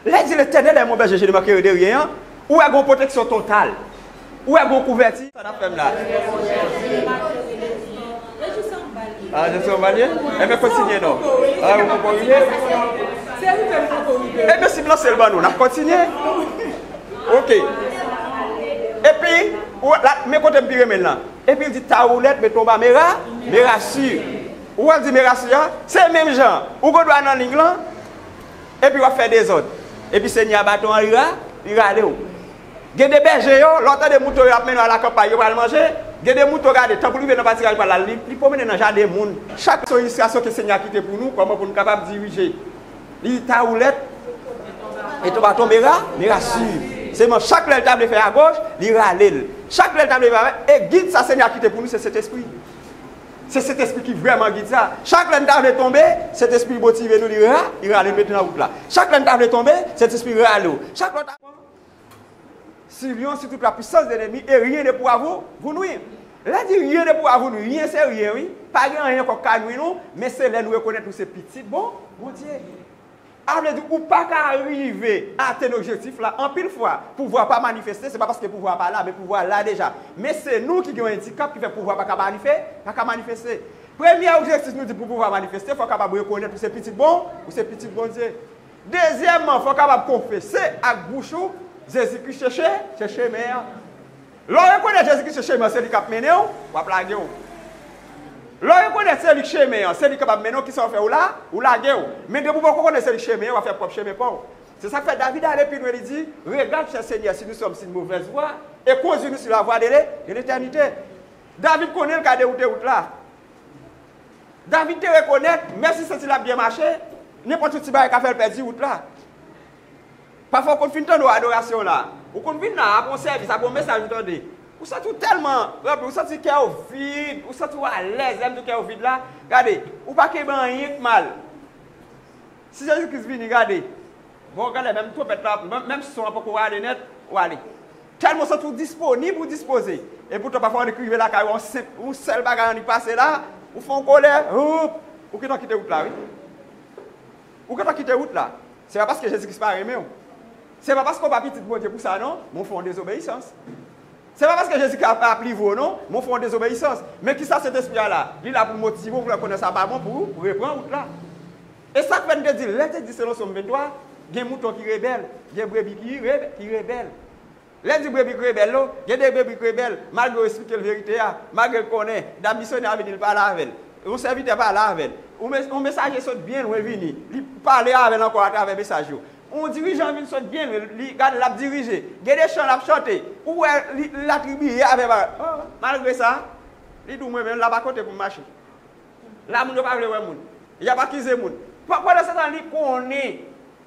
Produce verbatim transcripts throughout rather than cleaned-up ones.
Lè di Letènèl è mon bèje, je ne mankerai de rien an, ou wè gon pwoteksyon total. Ou wè gon kouvèti. Sa n ap fè m la? Ah, je suis en banlieue? Enben, kontinye non. Ah, ou poko rive? Enben, si m lanse l ban nou, n ap kontinye. Ok. Epi, ou, la, men kote m pi renmen l lan. Epi l di, ta roulette me tombe à mes bras, mes bras sûrs. Ou wè l di mes bras sûrs a? Se menm jan. Ou gon dwa nan liy lan, epi w ap fè dezòd. Epi Senyè a baton an, li ra, li rale w. Gen de bèje yo, lè w tande mouton yo ap mennen w al akanpay, yo pral manje. Gen de mouton, gade, tankou l rive nan pati ray pa l la, li, li pwomennen nan jaden moun. Chak se yon ilistrasyon ke Senyè a kite pou nou, kòman pou nou kapab dirije. Li ta woulèt, e tonba tonbe ra, men rasire. Sèlman chak lè l ta vle fè agoch, li rale l. Chak lè l ta vle fè, e gid sa Senyè a kite pou nou, se Sentespri. Se Sentespri ki vrèman gid sa. Chak lè n ta vle tonbe, Sentespri motive nou, li ra, li rale n mete nan wout la. Chak lè n ta vle tonbe, Sentespri rale w. Chak lè w ta Si lion, si toute la puissance de l'ennemi, et rien ne pourra vous, vous nuire. Lè di rien ne pourra vous nuire, rien se rien, wi. Pa gen anyen ankò k ka nwi nou, men se lè nou rekonèt nou se pitit bon Bondye. A vle di, ou pa ka rive atenn objektif la. Anpil fwa, pouvwa pa manifeste, se pa paske pouvwa pa la, men pouvwa la deja. Men se nou ki gen yon andikap ki fè pouvwa pa ka manife-, pa ka manifeste. Premye objektif nou di pou pouvwa manifeste, fò w kapab rekonèt ou se pitit bon, ou se pitit Bondye. Dezyèmman, fò w kapab konfese ak bouch ou, Jezikri se che-, se chemen an. Lè w rekonèt Jezikri se chemen an, se li k ap mennen w, w ap lage w. Lè w rekonèt se li k chemen an, se li k ap mennen w, kisa w fè w la? Ou lage w. Men depi w poko konnen se li k chemen an, w ap fè pwòp chemen pa w. Se sa k fè David ale pi lwen, li di, Regarde, cher Seigneur, si nous sommes sur une mauvaise voie, et conduis-nous sur la voie de l'é-, de l'éternité. David konnen l ka dewoute wout la. David te rekonèt, menm si l santi l ap byen mache, nenpòt yon ti bagay ka fè l pèdi wout la. Pafwa, ou konn fin tande yon adorasyon la, ou konn vin la, apre yon sèvis, apre yon mesaj ou tande, ou santi w tèlman ranpli, ou santi kè w vid, ou santi w alèz, lè m di kè w vid la, gade, ou pa kenbe anyen k mal. Si Jezikri vini, gade, bon, gade, menm twonpèt la, menm, menm son an poko rale nèt, ou ale. Tèlman w santi w disponib, ou dispoze. Epoutan, pafwa, annik rive lakay ou, yon senp, yon sèl bagay annik pase la, ou fè yon kolè, hop, ou gentan kite wout la, wi. Ou gentan kite wout la. Se pa paske Jezikri pa renmen w. Se pa paske w pa pitit Bondye pou sa, non, men w fè yon dezobeyisans. Se pa paske Jezikri ap, ap livre w, non, men w fè yon dezobeyisans. Men kisa Sentespri a la? Li la pou l motive w, pou l konnen sa pa bon pou ou, pou repran wout la. E sa k fè n te di, lè te di selon Sòm venntwa, gen mouton ki rebèl, gen brebi ki re-, ki rebèl. Lè di brebi k rebèl, non, gen de brebi k rebèl, malgre w esplike l verite a, malgre l konnen, dam misyonè a vini, l pale avè l. Yon sèvitè pale avè l. Yon mes-, yon mesaje sot byen lwen vini, li pale avè l ankò atravè mesaj yo. Yon dirijan vin sot byen lwen, li gade l ap dirije. Gen de chan l ap chante. Ou wè li, l atribiye avè ba-, oh, malgre sa, li di w mwen menm, la pa kote pou m mache. La moun yo pa vle wè moun. Y ap akize moun. Pa-, pandan se tan, li konnen.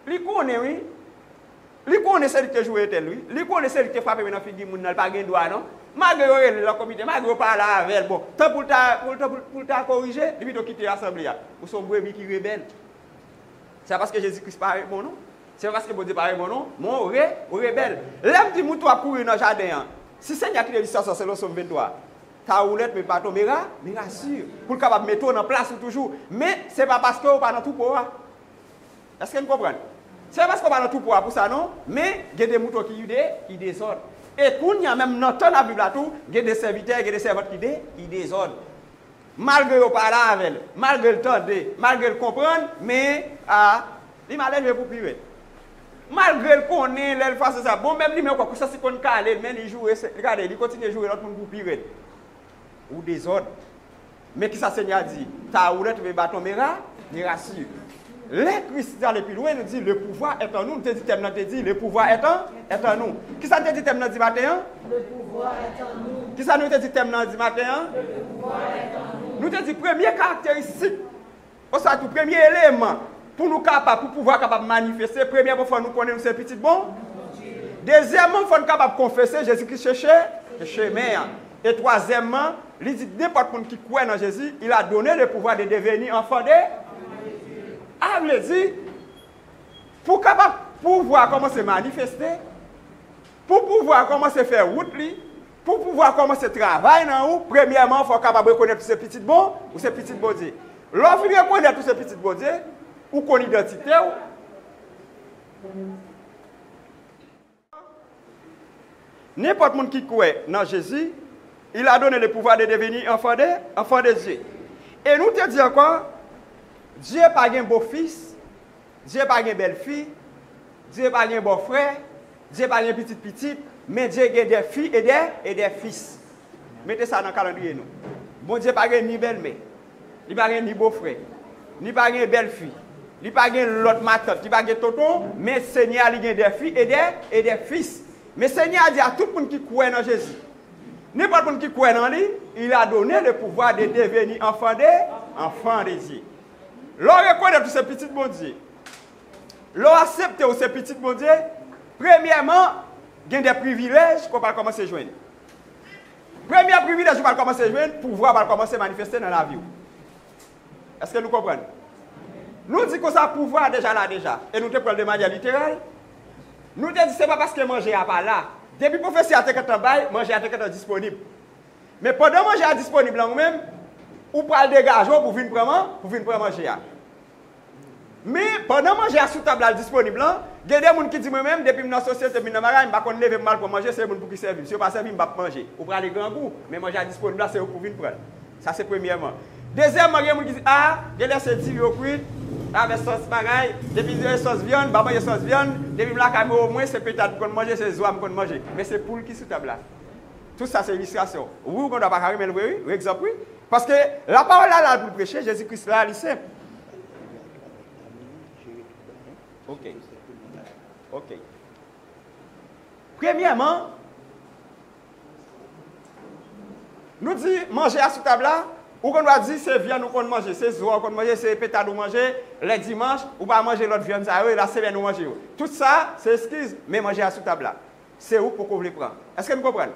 Li konnen, wi. Li konnen se li ki te joure entèl, wi. Li konnen se li ki te frape men nan figi moun nan, li pa gen dwa, non. Malgre yo rele l nan komite, malgre yo pale avè l, bon, tan pou l ta, pou l, tan pou l, pou l ta korije, li pito kite asanble a. Ou se yon brebi ki rebèl. Se pa paske Jezikri pa bon, non. Se pa paske Bondye pa bon, non. Men w re-, w rebèl. Lè m di mouton ap kouri nan jaden an, si Senyè a kite l sa, sa selon Sòm venntwa, ta woulèt men pa tonbe ra, men rasire. Pou l kapab mete w nan plas ou toujou. Men se pa paske w pa nan twoupo a. Èske n konprann? Se pa paske w pa nan twoupo a pou sa, non. Men gen de mouton ki de-, ki dezòd. E kounye a menm nan tan n ap viv la tou, gen de sèvitè, gen de sèvant ki de-, ki dezòd. Malgre yo pale avè l, malgre l tande, malgre l konprann, men, a, li malelve pou pi rèd. Malgre l konnen lè l fase sa, bon, menm li menm kwè, kousa si konn kale l, men li joure, se, gade, li kontinye joure lòt moun pou pi rèd. Ou dezòd. Men kisa Senyè a di? Ta woulèt men baton men ra, men rasire. Lè Kris te ale pi lwen, nou di, le pouvoir est en nous. Nou te di tèm nan te di, le pouvoir est en, est en nous. Kisa n te di tèm nan di maten an? Le pouvoir est en nous. Kisa nou te di tèm nan di maten an? Le pouvoir est en nous. Nou te di premye karakteristik, oswa tou premye eleman, pou nou kapab, pou pouvwa kapab manifeste, premyèman, fò nou konnen nou se pitit bon. Dezyèmman, fò n kapab konfese Jezikri se che-, se chemen an. E twazyèmman, li di nenpòt moun ki kwè nan Jezi, il a donné le pouvoir de devenir enfant de. A vle di, pou kapab pouvwa kòmanse manifeste, pou pouvwa kòmanse fè wout li, pou pouvwa kòmanse travay nan ou, premyèman, fò w kapab rekonèt ou se pitit bon, ou se pitit Bondye. Lè w fin rekonèt ou se pitit Bondye, ou konn idantite w, N'importe moun ki kwè nan Jezi, il a donné le pouvoir de devenir enfant de, enfant de Dieu. E nou te di ankò, Dye pa gen bofis, Dye pa gen bèlfi, Dye pa gen bòfrè, Dye pa gen pitit pitit, men Dye gen des filles et des, et des fils. Mete sa nan kalandriye nou. Bondye pa gen ni bèlmè, li pa gen ni bofrè, li pa gen bèlfi, li pa gen lòt matant, li pa gen tonton, men Senyè a li gen des filles et des, et des fils. Men Senyè a di a tout moun ki kwè nan Jezi, nenpòt moun ki kwè nan li, il a donné le pouvoir de devenir enfant de, enfant de Dieu. Lè w rekonèt ou se pitit Bondye, lè w aksepte ou se pitit Bondye, premyèman, gen de privilèj ke w pral kòmanse jwenn. Premye privilèj ou pral kòmanse jwenn, pouvwa pral kòmanse manifeste nan lavi w. Èske nou konprann? Nou di konsa pouvwa a deja la deja, e nou te pran l de manyè literal. Nou te di se pa paske manje a pa la. Depi pwofesi a te gentan bay, manje a te gentan disponib. Men pandan manje a disponib lan ou menm, ou pral degaje w pou vin pran man-, pou vin pran manje a. Men, pandan manje a sou tab la, l disponib lan, gen de moun ki di mwen menm, depi m nan sosyete, m vin nan bagay, m pa konn leve m al pran manje, se moun pou ki sèvi m. Si yo pa sèvi m, m p ap manje. Ou prale grangou, men manje a disponib la, se ou pou vin pran l. Sa se premyèman. Dezyèmman, gen moun ki di, a, genlè se diri yo kwit, avèk sòs bagay, depi se sòs vyann, m pa manje sòs vyann, depi m lakay mwen omwen, se petad m konn manje, se zwa m konn manje. Men se poul ki sou tab la. Tout sa se ilistrasyon. Wi, ou gendwa pa ka renmen l vre, wi, egzanp, wi. Paske lapawòl la la pou l preche, Jezi Kris la, li senp. Ok. Ok. Premyèman, nou di manje a sou tab la, ou konn va di se vyann ou konn manje, se zwa ou konn manje, se petad ou manje, lè dimanch, ou pa manje lòt vyann sa yo, e la semèn ou manje yo. Tout sa, se eskiz, men manje a sou tab la. Se ou k poko vle pran. Èske n konprann?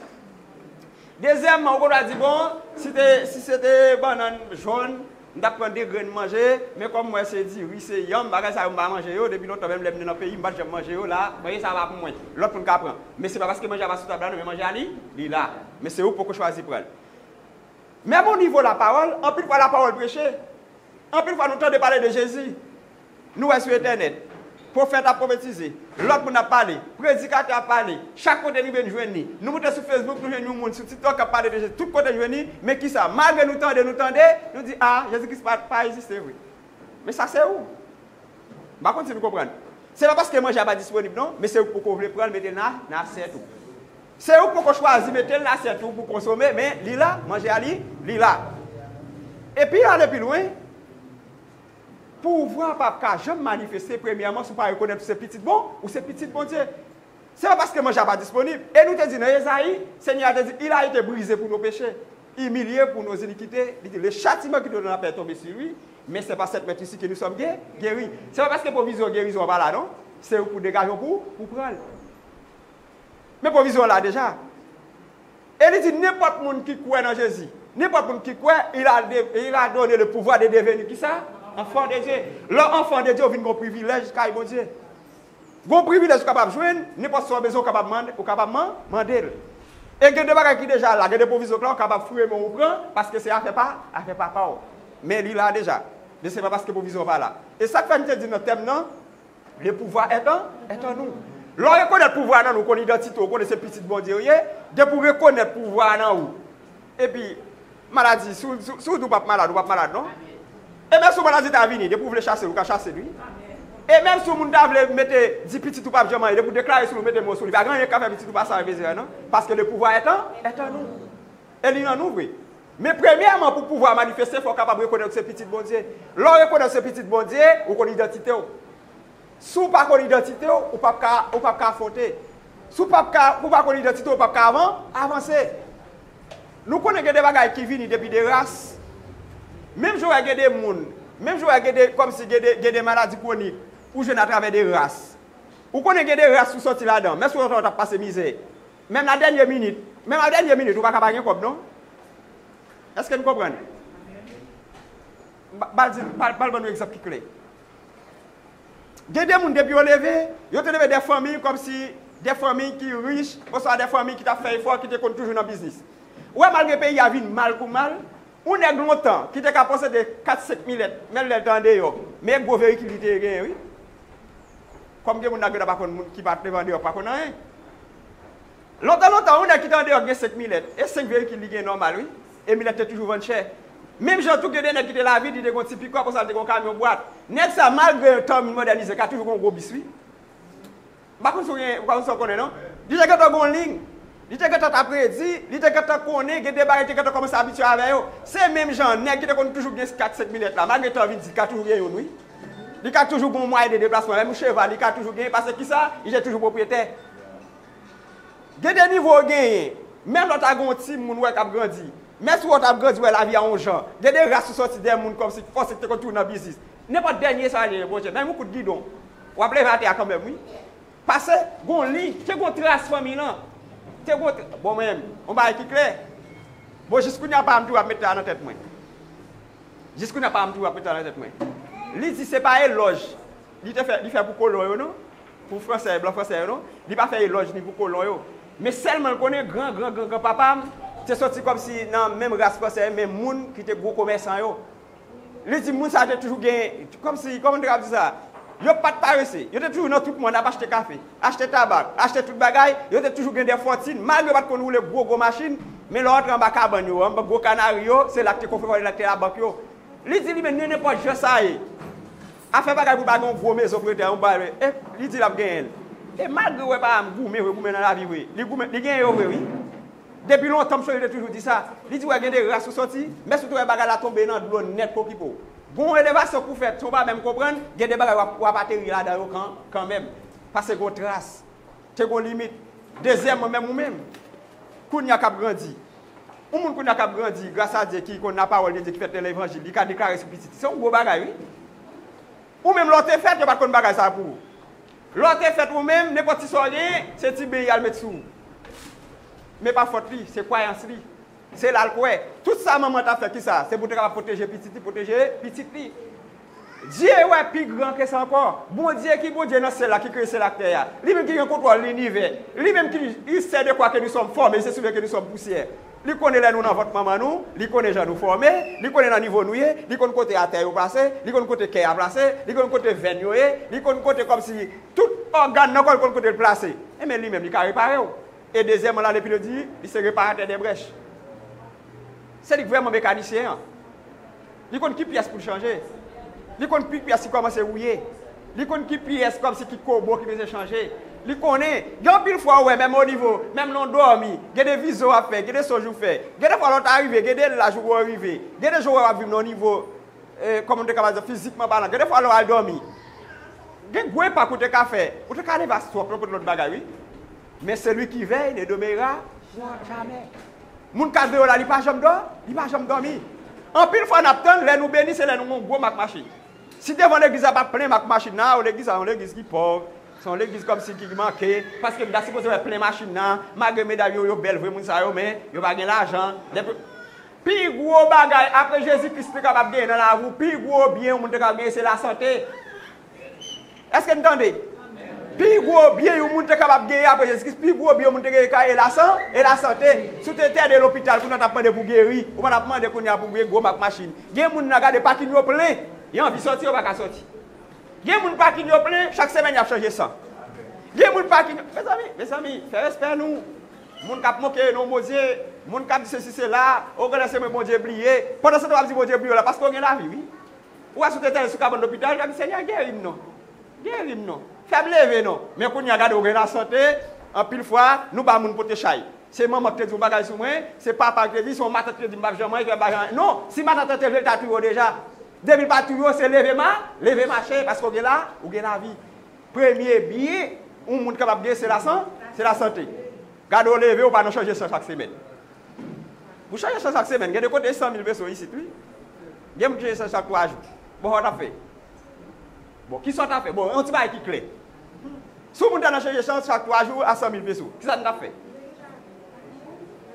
Dezyèmman, ou konn va di, bon, si te, si se te bannann jòn, m t ap pran de grenn manje, men kòm m wè se diri, se yanm, bagay sa yo m pa manje yo, depi lontan, menm lè m te nan peyi, m pa t janm manje yo, la, manje sa pa pou mwen. Lòt moun ka pran. Men se pa paske manje a pa sou tab la, non, men manje a li, li la. Men se ou k poko chwazi pran l. Menm o nivo lapawòl, anpil fwa lapawòl preche. Anpil fwa nou tande pale de Jezi. Nou wè sou entènèt. Pwofèt ap pwofetize. Lòt moun ap pale. Predikatè ap pale. Chak kote nou vin jwenn li. Nou moute sou Facebook, nou jwenn yon moun sou TikTok k ap pale de Jezi. Tout kote nou jwenn li. Men kisa? Malgre nou tande, nou tande, nou di, a, Jezi Kris pa, pa egziste vre. Men sa se ou. M pa konn si nou konprann. Se pa paske manje a pa disponib non, men se ou k poko vle pran l mete l nan, nan asyèt ou. Se ou k poko chwazi mete l nan asyèt ou pou konsome, men li la, manje a li, li la. Epi ale pi lwen, pouvwa p ap ka janm manifeste premyèman si w pa rekonèt ou se pitit bon, ou se pitit Bondye. Se pa paske manje a pa disponib. E nou te di nan Ezayi, Senyè a te di, il a été brisé pour nos péchés, humilié pour nos iniquités. Li di, le châtiment qui nous donne la paix est tombé sur lui, mais c'est par cette meurtrissure que nous sommes gué-, guéris. Se pa paske pwovizyon gerizon an pa la non. Se ou pou degaje w pou, pou pran l. Men pwovizyon an la deja. E li di, nenpòt moun ki kwè nan Jezi, nenpòt moun ki kwè, il a de-, il a donné le pouvoir de devenir kisa? Enfant de Dieu. Lè w enfant de Dieu, ou vin gen yon privilèj kay Bondye. Gen yon privilèj ou kapab jwenn, nenpòt sa w bezwen, ou kapab mande, ou kapab man-, mande l. E gen de bagay ki deja la, gen de pwovizyon k la, ou kapab foure men w ou pran, paske se afè pa, afè papa w. Men li la deja. Men se pa paske pwovizyon pa la. E sa k fè n te di nan tèm nan, le pouvoir est en, est en nous. Lè w rekonèt pouvwa nan nou, ou konn idantite w, ou konnen se pitit Bondye ou ye, depi w rekonèt pouvwa nan ou. Epi, maladi, si w, si w, si w di w p ap malad, ou p ap malad non. E menm si yon maladi ta vini, depi w vle chase l, ou ka chase l wi. E menm si yon moun ta vle mete, di pitit ou p ap janm anyen, depi w deklare sou li, ou mete men w sou li, pa gen anyen k ka fè pitit ou pase avèk mizè non. Paske le pouvoir est en, est en nous. E li nan nou vre. Men premyèman, pou pouvwa a manifeste, fò w kapab rekonèt ou se pitit Bondye. Lè w rekonèt ou se pitit Bondye, ou konn idantite w. Si w pa konn idantite w, ou p ap ka, ou p ap ka afwonte. Si w p ap ka, ou pa konn idantite w, ou p ap ka avan, avanse. Nou konnen gen de bagay ki vini depi de ras. Menm jan w wè gen de moun, menm jan w wè gen de, kòmsi gen de, gen de maladi kwonik, ou jwenn atravè de ras. Ou konnen gen de ras ou sòti ladan, menm si w t ap pase mizè. Menm a dènye minit, menm a dènye minit, ou pa ka pa gen kòb non. Èske n konprann? Ba-, ba l di, ba l, ba l ban nou egzanp ki klè. Gen de moun depi yo leve, yo te leve de fanmi kòmsi de fanmi ki rich, oswa de fanmi ki t ap fè efò, ki te konn toujou nan biznis. Ou wè malgre peyi a vin mal kou mal, yon nèg lontan ki te ka posede kat senk milèt, men lè l te andeyò, men gwo veyikil li te genyen wi. Kòm gen moun nan gen pa konn moun ki pa t leve andeyò pa konn anyen. Lontan, lontan, yon nèg ki te andeyò gen senk milèt. E senk veyikil li gen nòmal, wi. E milèt te toujou vann chè. Menm jan tou, gen de nèg ki te lavi, li te gen yon ti pikòp, konsa li te gen yon kamyon bwat. Nèg sa, malgre tan vin mòdènize, ka toujou gen yon gwo bis, wi. M pa konn si w gen, m pa konn si w konnen, non. Li te gentan gen yon liy. Li te gentan t ap redi, li te gentan konnen, gen de bagay li te gentan kòmanse abitye avè yo. Se menm jan, nèg ki te konn toujou gen kat, senk milèt la, malgre tan vin di, li ka toujou gen youn, wi. Li ka toujou gen yon mwayen de deplasman, menm yon cheval, li ka toujou gen, paske kisa? Li te toujou pwopriyetè. Gen de nivo w genyen. Menm lè w ta gen yon timoun, w wè k ap grandi. Men si w wè w t ap grandi, w wè lavi a yon jan. Gen de ras ou soti dèyè moun kòmsi fòse ki te konn toujou nan biznis. Nenpòt dènye sa li ye, Bondye, menm yon kout gidon. W ap leve atè a kanmenm, wi. Pase, gon li, te gon tras fanmi lan. Te gon, bon, mwen menm, yon bagay ki klè. Bon, jis kounye a, pa m toujou ap met sa nan tèt mwen. Jis kounye a, pa m toujou ap met sa nan tèt mwen. Li di se pa elòj li te fè, li fè pou kolon yo, non. Pou fransè, blan fransè yo, non. Li pa fè elòj ni pou kolon yo. Men sèlman l konnen gran, gran, gran, gran papa m te soti kòmsi nan menm ras fransè, menm moun ki te gwo komèsan yo. Li di moun sa te toujou gen, kòmsi, kòman m te ka di sa? Yo pa t parese. Yo te toujou nan tout mòn ap achte kafe, achte tabak, achte tout bagay. Yo te toujou gen de fòtin, malgre yo pa t konn woule gwo, gwo machin. Men lè w antre anba kabann yo, anba gwo kanari yo, se la k te kofre fò, la k te labank yo. Li di li menm, nenpòt jan sa ye, afè bagay pou bagay yon gwo mezon prete a, yon bagay, e li di l ap genyen l. E malgre w wè pa m goumen vre, goumen nan lavi vre, li goumen, li genyen yo vre, wi. Depi lontan, m sonje te toujou di sa. Li di, wè, gen de ras ou soti, men si w te wè bagay la tonbe nan dlo nèt, pokipo. Gon elevasyon pou fèt, si w pa menm konprann, gen de bagay w ap, w ap ateri ladan yo kan, kanmenm. Paske gon tras, te gon limit. Dezyèmman, menm ou menm, kounye a k ap grandi. Yon moun kounye a k ap grandi, gras a Dye, ki konn lapawòl de Dye, ki fèt nan levanjil, li ka deklare sou pitit li. Se yon gwo bagay, wi. Ou menm, lè w te fèt, yo pa t konn bagay sa pou ou. Lè w te fèt ou menm, nenpòt ti sa w genyen, se ti ben y al met sou ou. Men pa fòt li, se kwayans li. Se la l kwè. Tout sa manman t ap fè, kisa? Se pou te kapab pwoteje pitit li, pwoteje pitit li. Dye wè pi gran ke sa ankò. Bondye ki Bondye nan syèl la, ki kreye syèl ak tè a. Li menm ki gen kontwòl linivè. Li menm ki, il sait de quoi que nous sommes formés, il se souvient que nous sommes poussière. Li konnen lè nou nan vant manman nou, li konnen jan nou fòme, li konnen nan nivo nou ye, li konn kote atè yo plase, li konn kote kè a plase, li konn kote venn yo ye, li konn kote kòmsi tout ògàn nan kò l konn kote l plase. Enben li menm li ka repare w. E dezyèmman la, depi l di, li se reparatè de brèch. Se li k vrèman mekanisyen an. Li konn ki pyès pou l chanje. Li konn ki pyès ki kòmanse wouye. Li konn ki pyès kòmsi ki kobo ki bezwen chanje. Li konnen. Gen anpil fwa ou wè, menm o nivo, menm lè w dòmi, gen de vizyon w ap fè, gen de sonj ou fè. Gen de fwa lè w ta rive, gen de laj ou rive. Gen de jou w ap viv nan yon nivo, e, kòman m te kapab di, fizikman palan. Gen de fwa lè w al dòmi, gen gwo enpak ou te ka fè. Ou te ka leve a twòp, lòt lòt bagay, wi. Mais celui qui veille ne dormira jamais. Moun k ap veye w la, li pa janm dò, li pa janm dòmi. Anpil fwa n ap tann, lè nou beni, se lè nou gen yon gwo mak machin. Si devan legliz la pa plen mak machin nan, o legliz la, yon legliz ki pòv, se yon legliz kòmsi ki manke, paske m ta sipoze wè plen machin nan, malgre medam yo, yo bèl vre, moun sa yo, men yo pa gen lajan. Depi, pi gwo bagay apre Jezi Kris te kapab genyen nan lavi w, pi gwo byen yon moun te kapab genyen, se lasante. Èske n tande? Pi gwo byen yon moun te kapab genyen apre Jezi Kris, pi gwo byen yon moun te genyen ka e lasan, e lasante. Si w te tède lopital, kounye a w t ap mande pou geri, ou pa t ap mande kounye a pou gen gwo mak machin. Gen moun nan gade pakin yo plen, yo anvi sòti, yo pa ka sòti. Gen moun pakin yo plen, chak semèn y ap chanje san. Gen moun pakin yo, mezanmi, mezanmi, fè respè nou. Moun k ap moke non Bondye, moun k ap di sesi sela, o grandè se mwen Bondye bliye. Pandan se tan w ap di Bondye bliye w la, paske w gen lavi, wi. Ou wè si w te tande sou kabann lopital, w ap di, Senyè, geri m non. Geri m non. Fè m leve non. Men kounye a, gade, ou gen lasante, anpil fwa, nou ba moun pote chay. Se manman ki te di yon bagay sou mwen, se papa ki te di, se yon matant ki te di m p ap janm anyen, ki p ap janm anyen. Non, si matant lan te vle, l ta touye w deja. Depi l pa touye w, se leve ma, leve mache, paske w gen la, ou gen lavi. Premye byen yon moun kapab gen, se lasan, se lasante. Gade w leve, ou pa nan chanje san chak semèn. Pou chanje san chak semèn, gen de kote e san mil peso isit, wi. Gen moun ki chanje san chak twa jou. Bon, sa w t ap fè? Bon, kisa w t ap fè? Bon, yon ti bagay ki klè. Si yon moun ta nan chanje san chak twa jou a san mil peso, kisa n t ap fè?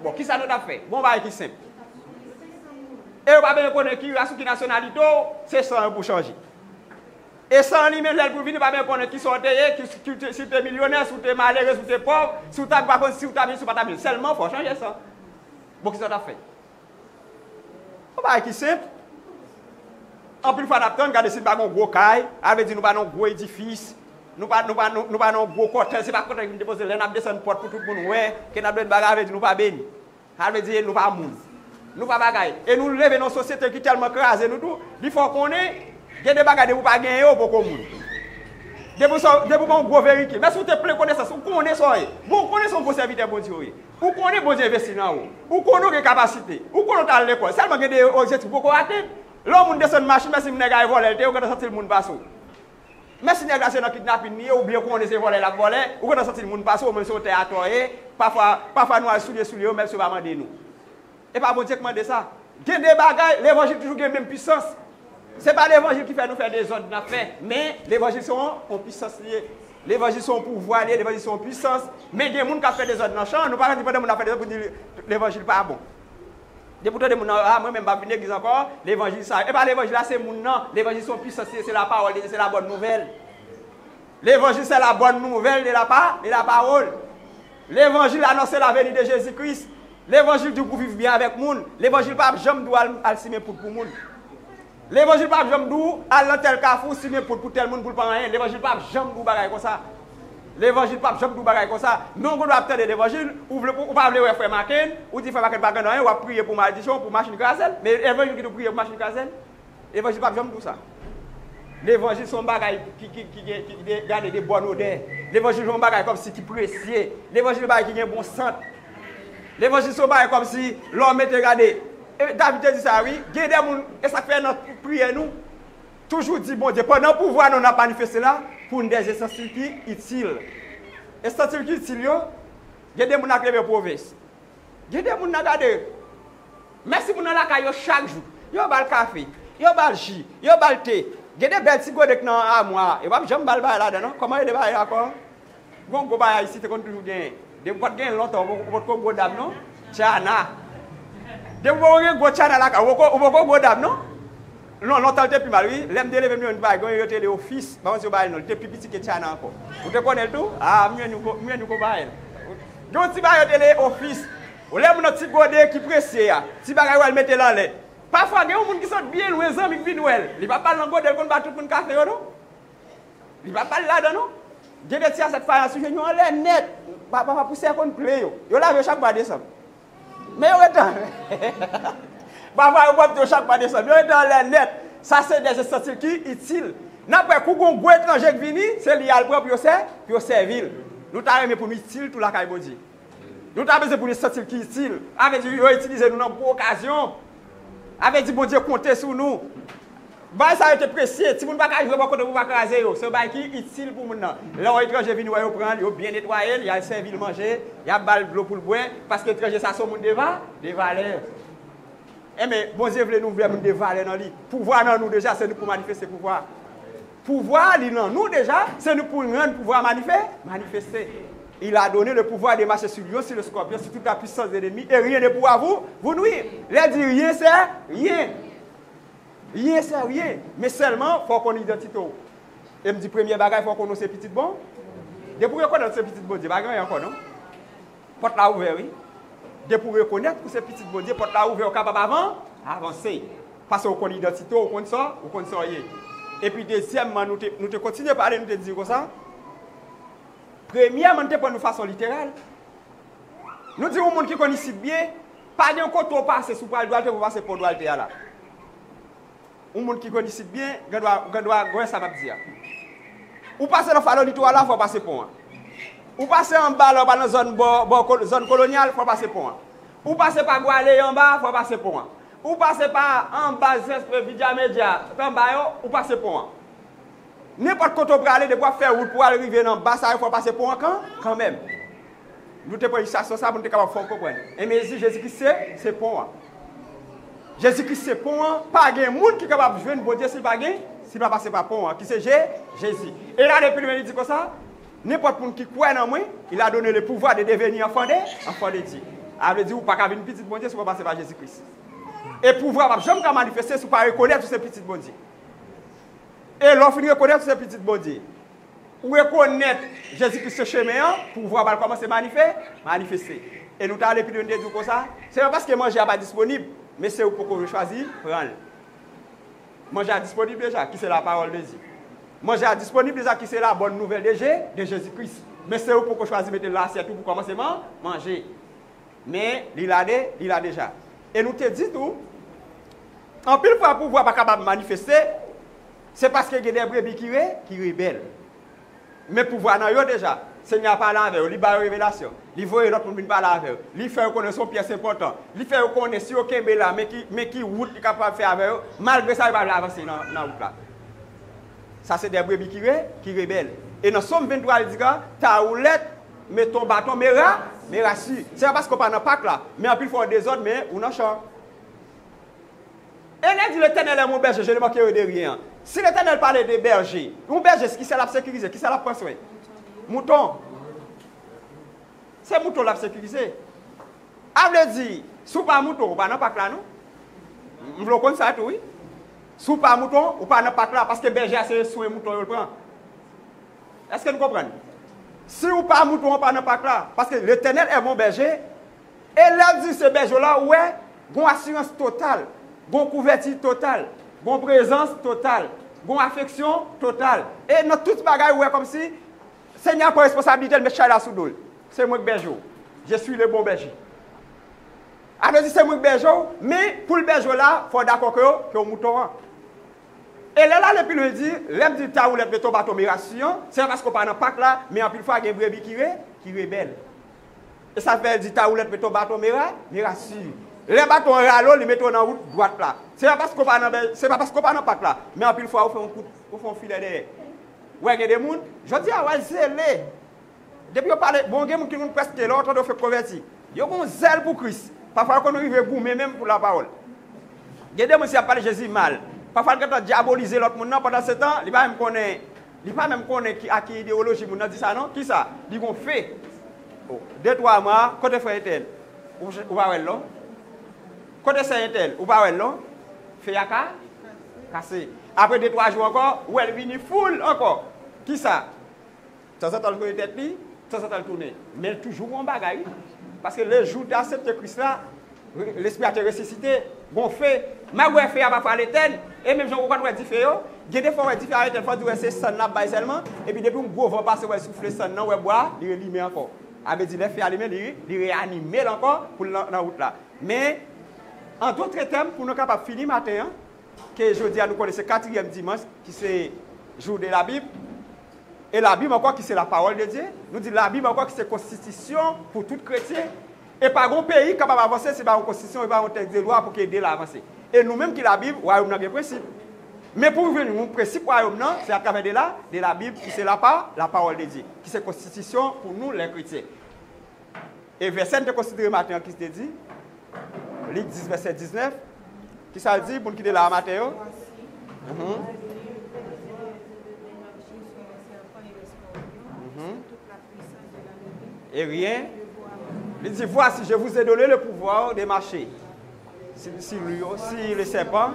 Bon, kisa nou t ap fè? Bon, yon bagay ki senp. E yo pa bezwen konnen ki ras ou ki nasyonalite w, se san yo pou chanje. E san li menm, lè l pou vini, pa menm konnen kisa w te ye, ki, ki, si w te milyonè, si w te malere, si w te pòv, si w ta, pa konn si w ta vin, si w pa ta vin. Sèlman fò w chanje san. Bon, kisa w t ap fè? Yon bagay ki senp. Anpil fwa n ap tann, gade si n pa gen yon gwo kay, sa vle di nou pa nan yon gwo edifis. Nou pa, nou pa, nou, nou pa nan gwo kòtèl, se pa kòtèl ki vin depoze. Lè n ap desann pòt pou tout moun wè ke n ap dwe bagay, vle di nou pa beni. Sa vle di nou pa moun. Nou pa bagay. E nou leve nan yon sosyete ki tèlman kraze nou tou, li fè w konnen, gen de bagay depi w pa genyen yo, w poko moun. Depi w sa, depi w pa yon gwo verite. Menm si w te plen konesans, ou konnen sa w ye. Bon, ou konnen se yon bon sèvitè Bondye w ye. Ou konnen Bondye envesti nan ou. Ou konnen w gen kapasite. Ou konnen w t al lekòl. Sèlman gen de objektif ou poko atenn. Lè yon moun desann machin, menm si nèg la e vòlè l te ye, ou gentan santi l moun pase w. Men si nèg la se nan kidnapin li ye, ou byen konnen se vòlè l ap vòlè, ou gentan santi l moun pase w, menm si w te atò ye, pafwa, pafwa nou al soulye soulye yo, menm si yo pa mande nou. E pa Bondye k mande sa. Gen de bagay, levanjil toujou gen menm pisans. Se pa levanjil ki fè nou fè dezòd n ap fè, men levanjil se yon, yon pisans li ye. Levanjil se yon pouvwa li ye, levanjil se yon pisans. Men gen moun k ap fè dezòd nan chan, nou pa ka di pandan moun ap fè dezòd pou di levanjil pa bon. Depi w tande moun nan, "Ah, mwen menm m p ap vin legliz ankò, levanjil sa." E pa levanjil la, se moun nan. Levanjil se yon pisans, se, se lapawòl de Dye, se la bòn nouvèl. Levanjil se la bòn nouvèl de la pa, de la pawòl. Levanjil anonse la veni de Jezi Kris. Levanjil di w pou viv byen avèk moun. Levanjil p ap janm di w al, al simen poud pou moun. Levanjil p ap janm di w al nan tèl kafou, simen poud pou tèl moun pou l pa anyen. Levanjil p ap janm di w bagay konsa. Levanjil p ap janm di w bagay konsa. Men w gendwa ap tande levanjil, ou vle, ou pa vle wè frè Maken, ou di frè Maken pa gen anyen, w ap priye pou maldisyon, pou machin kraze l. Men levanjil ki di w priye pou machin kraze l? Levanjil p ap janm di w sa. Levanjil se yon bagay ki, ki, ki gen, ki de, gade de bòn odè. Levanjil se yon bagay kòmsi ki presye. Levanjil se yon bagay ki gen bon sant. Levanjil se yon bagay kòmsi lè w mete gade. E David te di sa wi. Gen de moun, e sa k fè nan tout priyè nou, toujou di Bondye, pandan pouvwa nou n ap manifeste la, pou n dèzye santi l ki itil. E santi l ki itil yo, gen de moun ak leve pwovens. Gen de moun nan gade. Mèsi moun nan lakay yo chak jou. Yo ba l kafe, yo ba l ji, yo ba l te. Gen de bèl ti gode k nan amwa a. Yo p ap janm ba l bagay ladan non. Kòman rele bagay la ankò? Gon gwo bagay isi te konn toujou genyen. Depi w pa t genyen l lontan, ou poko, ou potko gwo dam non. Tchana. Depi w poko gen gwo tchana lakay ou, ou poko, ou poko gwo dam non. Non, lontan l te pi mal wi. Lè m te leve m jwenn bagay, gen yon yo te rele ofis. M pa konn si yo ba l non, li te pi piti ke tchana ankò. Ou te konnen l tou? Ah, m jwenn yon ko, m jwenn yon ko ba l. Gen yon ti bagay yo te rele ofis. Ou lè moun nan ti gode ki presye a, ti bagay ou al mete l anlè. Pafwa gen yon moun ki sot byen lwen, zanmi k vin wè l. Li p ap ba l nan gode l konn ba tout moun kafe yo non. Li p ap ba l ladan non. Gen de ti asyèt fayans ou jwenn yo anlè nèt. Pa, pafwa pousè konn plen yo. Yo lave yo chak mwa desanm. Men yo rete anlè. Pafwa yo pwòpte yo chak mwa desanm. Yo rete anlè nèt. Sa se dèzye santi l ki itil. N ap wè kou gon gwo etranje k vini, se li y al pran pou yo sè, pou yo sèvi l. Nou ta renmen pou nou itil tou lakay Bondye. Nou ta bezwen pou nou santi l ki itil. A vle di, yo itilize nou nan gwo okazyon. A vle di, Bondye konte sou nou. Bagay sa yo te presye. Timoun pa ka jwe bò kote pou pa kraze yo. Se yon bagay ki itil pou moun nan. Lè yon etranje vini wè yo pran l, yo byen netwaye l, y al sèvi l manje, y ap ba l dlo pou l bwè, paske etranje sa se yon moun de va, de valè. Enben, Bondye vle nou vle moun de valè nan li. Pouvwa nan nou deja, se nou pou manifeste pouvwa. Pouvwa li nan nou deja, se nou pou rann pouvwa manife, manifeste. Il a donné le pouvoir de marcher sur lion, sur le scorpion, sur toute la puissance de l'ennemi, et rien ne pourra vous, vous nuire. Lè di rien, se rien. Rien, se rien. Men sèlman, fò w konn idantite w. E m di premye bagay, fò w konnen w se pitit bon. Depi w rekonèt w se pitit Bondye, pa gen anyen ankò non. Pòt la ouvè wi. Depi w rekonèt ou se pitit Bondye, pòt la ouvè, ou kapab avan, avanse. Paske ou konn idantite w, ou konn sa, ou konn sa w ye. Epi dezyèmman, nou te, nou te kontinye pale, nou te di konsa. Premyèman, nou te pran nou fason literal. Nou di yon moun ki konn isit byen, pa gen kote w pase, si w pral Dwalte, pou w pase pon Dwalte a la. Yon moun ki konn isit byen, gen dwa, gen dwa wè sa m ap di a. Ou pase nan Falo Litwal la, fò w pase pon an. Ou pase anba la, ou pral nan zòn bò, bò ko-, zòn kolonyal, fò w pase pon an. Ou pase pa Gwale anba, fò w pase pon an. Ou pase pa anba Zespre, Vidya Media, anba yo, ou pase pon an. Nenpòt kote w prale, depi w ap fè wout pou w al rive nan ba sa yo, fò w pase pon an kan, kanmenm. Nou te pran istrikasyon sa pou nou te kapab fè w konprann. Enben, li di Jezi Kris se, se pon an. Jezi Kris se pon an. Pa gen moun ki kapab jwenn Bondye si l pa gen, si l pa pase pa pon an, ki se Je, Jezi. E l ale pi lwen, li di konsa, nenpòt moun ki kwè nan mwen, il a donné le pouvoir de devenir enfant de, enfant de Dieu. A vle di, ou pa ka vin pitit Bondye si w pa pase pa Jezi Kris. E pouvwa p ap janm ka manifeste si w pa rekonèt ou se pitit Bondye. E lè w fin rekonèt ou se pitit Bondye, ou rekonèt Jezi Kris se chemen an, pouvwa pral kòmanse manife-, manifeste. E nou ta ale pi lwen, nou te di w konsa, se pa paske manje a pa disponib, men se ou k poko chwazi pran l. Manje a disponib deja, ki se lapawòl de Dye. Manje a disponib deja, ki se la bòn nouvèl de Je, de Jezi Kris. Men se ou poko chwazi mete l nan asyèt ou pou kòmanse man, manje. Men li la de, li la deja. E nou te di tou, anpil fwa pouvwa pa kapab manifeste, se paske gen de brebi ki re, ki rebèl. Men pouvwa nan yo deja. Senyè a pale avè yo, li ba yo revelasyon. Li voye lòt moun vin pale avè yo. Li fè yo konnen se yon pyès enpòtan. Li fè yo konnen si yo kenbe la, men ki, men ki wout li kapab fè avè yo. Malgre sa, yo pa vle avanse nan, nan wout la. Sa se de brebi ki re, ki rebèl. E nan Sòm venntwa, li di, ka, ta woulèt, met ton baton, mera, mera si. Se pa paske w pa nan pak la, men anpil fwa w dezòd, men ou nan chan. E lè di, Letènèl è mon bèje, je ne mankerai de ryen. Si Letènèl pale de bèje, yon bèje, kisa l ap sekirize, kisa l ap pran swen? Mouton. Se mouton l ap sekirize. A vle di, si w pa mouton, ou pa nan pak la, non? M vle w konn sa tou, wi. Si w pa mouton, ou pa nan pak la, paske bèje a se swen mouton yo l pran. Èske nou konprann? Si w pa mouton, ou pa nan pak la, paske Letènèl è mon bèje, e lè l di se bèje w la, ou wè, gon asirans total, gon kouvèti total, gon prezans total, gon afeksyon total. E nan tout bagay, ou wè kòmsi Senyè a pran responsablite l, met chay la sou do l. Se mwen k bèje w. Je suis le bon berger. A vle di se mwen k bèje w, men pou l bèje w la, fò w dakò ke, ke w mouton an. E lè l ale pi lwen, li di, lè m di ta woulèt met ton baton mera si an, se pa paske w pa nan pak la, men anpil fwa gen brebi ki re, ki rebèl. E sa fè l di ta woulèt met ton baton mera, mera si. Lè baton an rale w, li mete w nan wout dwat la. Se pa paske w pa nan bè-, se pa paske w pa nan pak la, men anpil fwa ou fè yon kout, ou fè yon filè dèyè. Ou wè gen de moun, jodi a, w al zele. Depi yo pale, bon, gen moun ki konn prèske lè w tande yo fèk konvèti. Yo gon zèl pou Kris. Pafwa yo konn rive goumen menm pou lapawòl. Gen de moun si y ap pale Jezi mal. Pafwa l gentan dyabolize lòt moun nan, pandan se tan, li pa menm konnen, li pa menm konnen ki, a ki idewoloji moun nan di sa non. Kisa? Li gon fe. Oh, de twa mwa, kote frè entèl? Ou, ou pa wè l non? Kote sè entèl? Ou pa wè l non? Fe a ka kase. Apre de twa jou ankò, ou wè l vini full ankò. Kisa? Tanzantan l voye tèt li, tanzantan l tounen. Men l toujou gon bagay, wi. Paske le jou w te aksepte Kris la, re-, Lespri a te resisite, gon fe. M ap wè fe a pafwa al etèn, e menm jan ou konn wè dife yo, gen de fwa w wè dife a etèn, fò w di w wè se sann l ap bay sèlman, epi depi yon gwo van pase, w wè l soufle sann nan, w wè bwa a, li relimen ankò. A vle di lè fe a limen, li, li reyanime l ankò pou l nan, nan wout la. Men, an dòt tèm, pou nou kapab fini maten an, ke jodi a nou konnen se katriyèm dimanch, ki se jou de la Bib, e la Bib ankò ki se la pawòl de Dye, nou di la Bib ankò ki se konstitisyon pou tout kretyen, e pa gon peyi k kapab avanse si pa yon konstitisyon, e pa yon tèks de lwa pou ki ede l avanse. E nou menm ki la Bib, wayòm nan gen prensip. Men pou jwenn yon prensip wayòm nan, se atravè de la, de la Bib ki se la pa, la pawòl de Dye, ki se konstitisyon pou nou lè kretyen. E vèsè n te konsidere maten an, ki te di, Lik dis, vèsè diznèf, kisa l di, moun ki te la a maten yo? Mhm. Mhm. E ryen, li di, voici, je vous ai donné le pouvoir de marcher sur, sur lion, sur le serpent,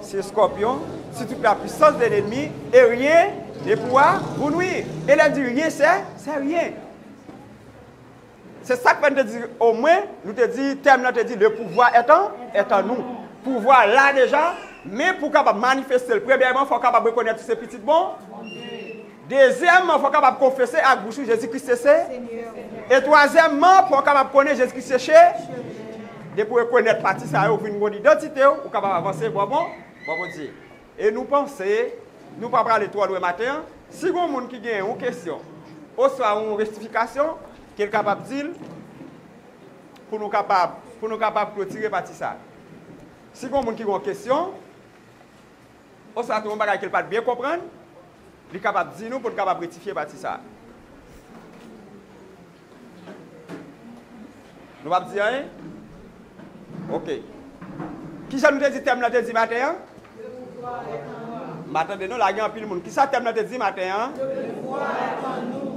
sur scorpion, sur toute la puissance de l'ennemi, et rien ne pourra vous nuire. E lè l di ryen, se, se ryen. Se sa k fè n te di, omwen, nou te di, tèm nan te di, le pouvoir est en, est en nous. Pouvwa la deja, men pou w kapab manifeste l, premyèman, fò w kapab rekonèt ou se pitit bon. Dezyèmman, fò w kapab konfese ak bouch ou Jezi Kris se, se. E twazyèmman, fò w kapab konnen Jezi Kris se che. Depi w rekonèt pati sa yo, ou vin gon idantite w, ou kapab avanse bò bon, bò Bondye. E nou panse, nou pa prale twò lwen maten an. Si gon moun ki gen yon kesyon, oswa yon rektifikasyon, ke l kapab di l, pou nou kapab, pou nou kapab klotire pati sa. Si gon moun ki gen yon kesyon, oswa tou yon bagay ke l pa t byen konprann, li kapab di nou pou n kapab rektifye pati sa. Nou p ap di anyen? Oke. Kijan nou te di tèm nan te di maten an? M pa tande non, la gen anpil moun. Kisa tèm nan te di maten an?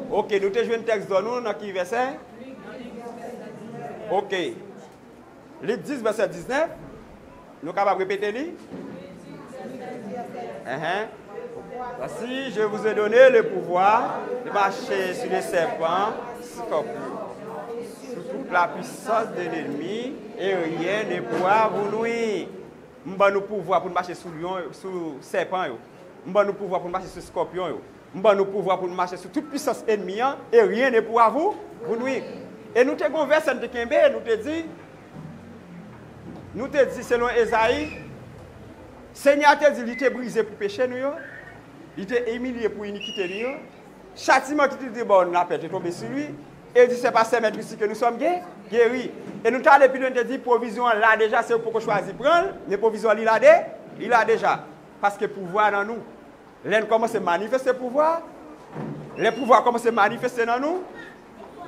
Oke, nou te jwenn tèks dò nou nan ki vèsè? Oke. Lik dis, vèsè diznèf. Nou kapab repete li? Enhen. Voici, je vous ai donné le pouvoir de marcher sur les serpents, scorpions, sur toute la puissance de l'ennemi, et rien ne pourra vous nuire. M ban nou pouvwa pou n mache sou lyon, sou sèpan yo. M ban nou pouvwa pou n mache sou skòpyon yo. M ban nou pouvwa pou n mache sou tout pisans ènmi an, et rien ne pourra vous, vous nuire. E nou te gon vèsè n te kenbe, nou te di, nou te di selon Ezayi, Senyè a te di li te brize pou peche nou yo, li te imilye pou inikite nou yo. Chatiman ki te dwe ba w nan lapè te tonbe sou li, e di se pa sè mèt isi ke nou sòm ge, geri. E nou t ale pi lwen, te di pwovizyon an la deja, se ou poko chwazi pran l, men pwovizyon an li la de, li la deja. Paske pouvwa nan nou. Lè n kòmanse manifeste pouvwa, lè pouvwa kòmanse manifeste nan nou,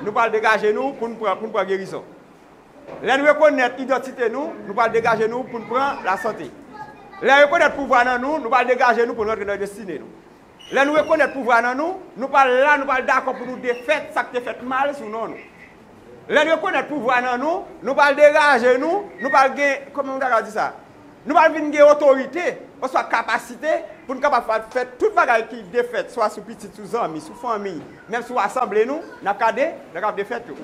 nou pral degaje nou pou n pran, pou n pran gerizon. Lè n rekonèt idantite nou, nou pral degaje nou pou n pran lasante. Lè n rekonèt pouvwa nan nou, nou pral degaje nou pou n rantre nan destine nou. Lè nou rekonèt pouvwa nan nou, nou pral la, nou pral dakò pou nou defèt sa k te fèt mal sou non nou. Lè n rekonèt pouvwa nan nou, nou pral degaje nou, nou pral gen, kòman m ta ka di sa? Nou pral vin gen otorite, oswa kapasite, pou n kapab fa-, fè tout bagay ki defèt, swa sou pitit, sou zanmi, sou fanmi, menm sou asanble nou, n ap ka de, n ap ka defèt yo.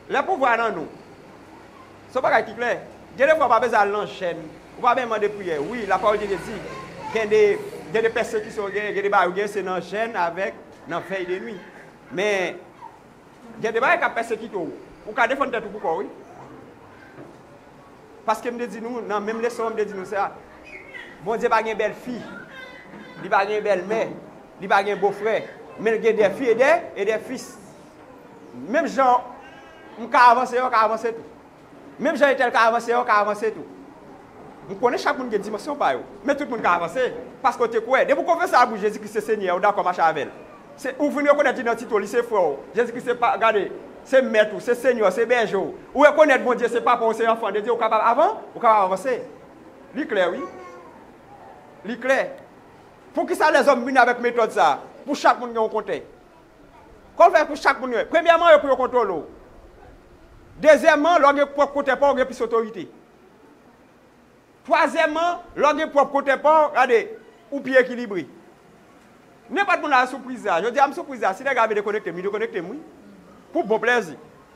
Lè pouvwa nan nou, se yon bagay ki klè. Gen de fwa, w pa bezwen al nan jèn. Ou pa bezwen mande priyè. Wi, lapawòl de Dye di, gen de, gen de pèsekisyon, gen, gen de bagay ou gen, se nan jèn avèk nan vèy de nwi. Men, gen de bagay k ap pèsekite w. Ou ka defann tèt ou pou kò w, wi. Paske m te di nou, nan menm leson an, m te di nou sa. Bondye pa gen bèl fi. Li pa gen bèl mè. Li pa gen bofrè. Men l gen de fi e de, e de fis. Menm jan m ka avanse, yo ka avanse tou. Menm jan entèl ka avanse, yo ka avanse tou. M konnen chak moun gen dimansyon pa yo. Men tout moun ka avanse. Paske w te kwè. Depi w konfese ak bouch Jezi Kris se Senyè, ou dakò mache avè l. Se, ou vin rekonèt idantite w, li se frè w. Jezi Kris se pa, gade, se mèt ou, se Senyè w, se bèje w. Ou rekonèt Bondye se papa w, se anfan de Dye, ou kapab avan, ou kapab avanse. Li klè, wi. Li klè. Poukisa lèzòm vini avèk metòd sa a? Pou chak moun gen yon kontè. Kòman fè pou chak moun gen? Premyèman, yo pou yo kontwole w. Dezyèmman, lè w gen pwòp kontè pa w, ou gen plis otorite. Twazyèmman, lè w gen pwòp kontè pa w, gade, ou pi ekilibre. Nenpòt moun la sou priz la. Jodi a, m sou priz la. Si nèg la vle dekonekte m, li dekonekte m, wi. Pou bon plèzi.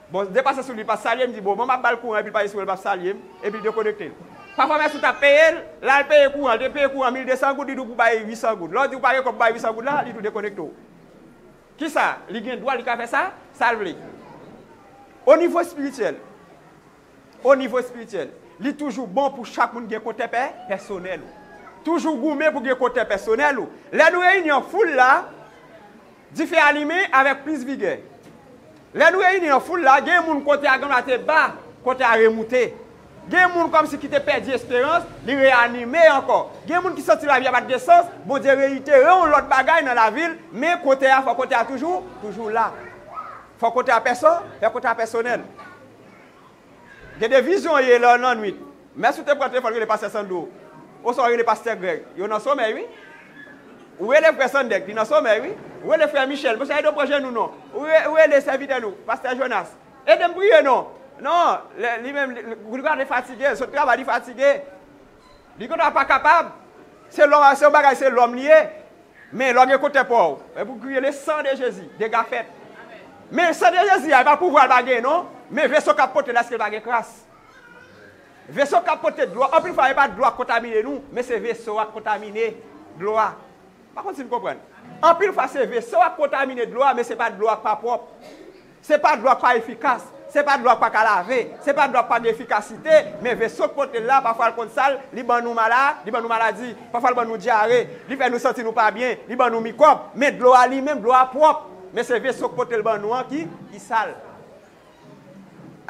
Bon, de pase sou li, pa salye m, di, bon, bon, m ap ba l kouran, epi l pase sou mwen, l p ap salye m, epi l dekonekte l. Pafwa, mèsi, w t ap peye l, l al peye kouran, l te peye kouran mil de san goud, li di w pou bay uit san goud. Lè w di w pa gen kòb pou bay uit san goud la, li tou dekonekte w. Kisa? Li gen dwa, li ka fè sa, sa l vle. O nivo espirityèl, o nivo espirityèl, li toujou bon pou chak moun gen kontè pè-, pèsonèl ou. Toujou goumen pou gen kontè pèsonèl ou. Lè nou reyini an foul la, dife alimen avèk plis vigè. Lè nou reyini an foul la, gen moun kontè a gen dwa te ba, kontè a remoute. Gen moun kòmsi ki te pèdi esperans, li reyanime ankò. Gen moun ki santi lavi a pa t gen sans, Bondye reyitere yon lòt bagay nan lavi l, men kontè a, fò kontè a toujou, toujou la. Fò kontè a pèso-, fò kontè a pèsonèl. Gen de vizyon w ye lè w nan nwit. Mèsi w te pran telefòn rele pastè Sandro. Oswa w rele pastè Grèg. Yo nan somèy, wi. Ou rele frè Sandèk, li nan somèy, wi. Ou rele frè Michèl, mesye ede w pran jenou non. Ou re-, ou rele sèvitè nou, pastè Jonas. Ede m priye non. Non, lè, li menm, li, li, li gade fatige, sot travay, li fatige. Li konn pa kapab. Se lòm, se yon bagay, se lòm li ye. Men lè w gen kontè pa w, e pou kriye le sang de Jésus, dega fèt. Men san de Jezi a, e pa pouvwa l pa gen non, men veso k ap pote l, èske l pa gen kras? Veso k ap pote dlo a, anpil fwa e pa dlo a k kontamine nou, men se veso a k kontamine dlo a. Pa konn si n konprann. Anpil fwa se veso a k kontamine dlo a, men se pa dlo a k pa pwòp. Se pa dlo a k pa efikas, se pa dlo a k pa ka lave, se pa dlo a k pa gen efikasite, men veso k pote l la, pafwa l konn sal, li ban nou mala-, li ban nou maladi, pafwa l ban nou dyare, li fè nou santi nou pa byen, li ban nou mikwòb, men dlo a li menm, dlo a pwòp, men se veso k pote l ban nou an ki, ki sal.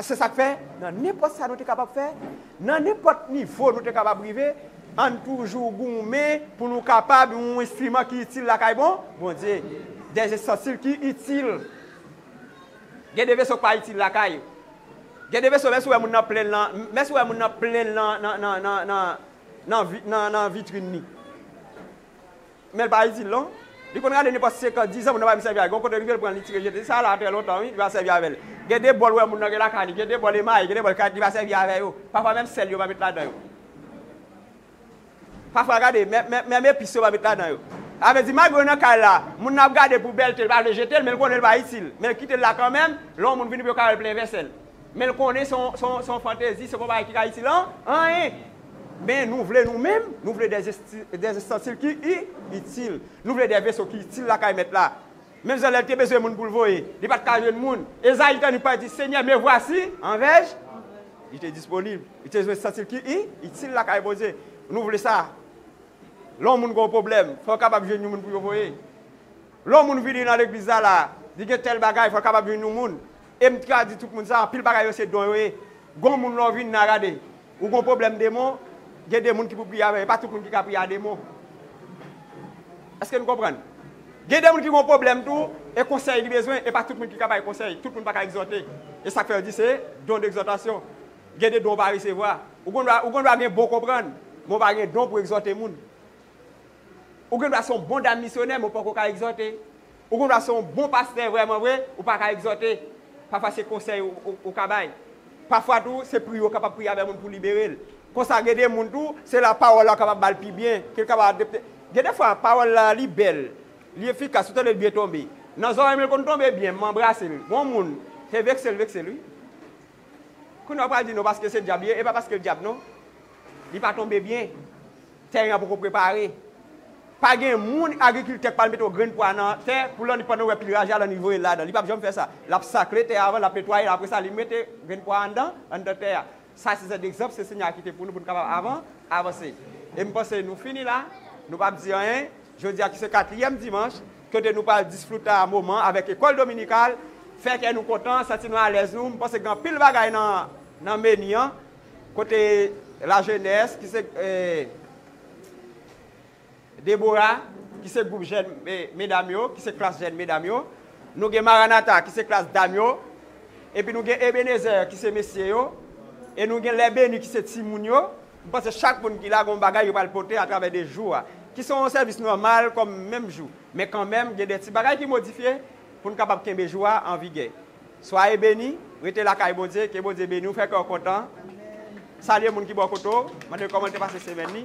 Se sa k fè, nan nenpòt sa nou te kapab fè, nan nenpòt nivo nou te kapab rive, ann toujou goumen pou nou kapab yon enstriman ki itil lakay Bon-, Bondye. Des ustensiles ki itil. Gen de veso k pa itil lakay ou. Gen de veso, menm si w wè moun nan plen l nan, menm si w wè moun nan plen l nan, nan, nan, nan, nan, nan vi-, nan, nan vitrin li. Men l pa itil non. Li konn rale nenpòt senkant, diz an, moun nan pa menm sèvi avè l. Gon kote l rive, l pran l, li tire jete. Sa la trè lontan, wi, li pa sèvi avè l. Gen de bòl, w wè moun nan gen lakay li, gen de bòl emaye, gen de bòl kay, li pa sèvi avè yo. Pafwa menm sèl yo pa met ladan yo. Pafwa, gade, men, men, menm epis yo pa met ladan yo. Sa vle di, malgre yo nan kay la, moun nan ap gade pou bèlte, l pa vle jete l, men l konnen l pa itil. Men l kite l la kanmenm, lè yon moun vini pou yo ka wè l plen vèsèl. Men l konnen se yon, se yon, se yon fantezi, se pa yon bagay ki ka itil an, anyen. Men nou vle nou menm, nou vle des esti- des istansil ki i- itil. Nou vle de veso ki itil lakay Mèt la. Menm jan lè l te bezwen moun pou l voye, li pa t ka jwenn moun. Ezayi tann li pale di, Senyè, me vwasi, anvèj. Li te disponib. Li te jwenn istansil ki i- itil lakay Bondye. Nou vle sa. Lè yon moun gen yon pwoblèm, fò yo kapab jwenn yon moun pou yo voye. Lè yon moun vini nan legliz la la, li gen tèl bagay, fò l kapab jwenn yon moun. E m ka di tout moun sa, anpil bagay yo se don yo ye. Gon moun lè w vin nan gade, ou gon pwoblèm demon, gen de moun ki pou priye avè, e pa tout moun ki ka priye a demon. Èske nou konprann? Gen de moun ki gon pwoblèm tou, e konsèy li bezwen, e pa tout moun ki ka bay konsèy, tout moun pa ka egzòte. E sa k fè yo di se don d'egzòtasyon. Gen de don w pa resevwa. Ou gendwa ou gendwa gen bon konprann, men w pa gen don pou egzòte moun. Ou gendwa se yon bon dam misyonè, men w poko ka egzòte. Ou gendwa se yon bon pastè vrèman vre, ou pa ka egzòte. Pafwa se konsèy ou, ou, ou ka bay. Pafwa tou, se priye ou kapab priye avè moun pou libere l. Konsa gen de moun tou, se la pawòl la kapab ba l pi byen, ke l kapab adopte. Gen de fwa, pawòl la li bèl, li efikas, ou tande l byen tonbe. Nan zòrèy mwen l konn tonbe byen, m anbrase l. Gon moun, se vekse l, vekse l, wi. Kounye a w pral di non paske se dyab li ye, e pa paske l dyab non. Li pa tonbe byen. Tèren an poko prepare. Pa gen moun agrikiltè k pral mete yon grenn pwa nan tè pou lannuit pandan w wè pil raje a lannuit voye l ladan. Li p ap janm fè sa. L ap sakle tè a avan, l ap netwaye l, apre sa li mete grenn pwa anndan, anndan tè a. Sa se zèd egzanp se Senyè a kite pou nou pou n kapab avan, avanse. E m panse nou fini la, nou p ap di anyen. Jodi a ki se katriyèm dimanch, kote nou pral disfrute a moman avèk lekòl dominikal, fè kè nou kontan, santi nou alèz nou. M panse gen anpil bagay nan, nan meni an, kote lajenès ki se eh, Debora, ki se gwoup jèn eh, medam yo, ki se klas jèn medam yo. Nou gen Maranata, ki se klas dam yo. Epi nou gen Ebenezè, ki se mesye yo. E nou gen Lè Beni, ki se timoun yo. M panse chak moun ki la gen yon bagay yo pral pote atravè de jou a, ki se yon sèvis nòmal kòm menm jou. Men kanmenm, gen de ti bagay ki modifye pou n kapab kenbe jou a an vigè. Swaye beni, rete lakay Bondye, ke Bondye beni w, fè kè w kontan. Salye moun ki bò kote w, mande l kòman l te pase semèn li.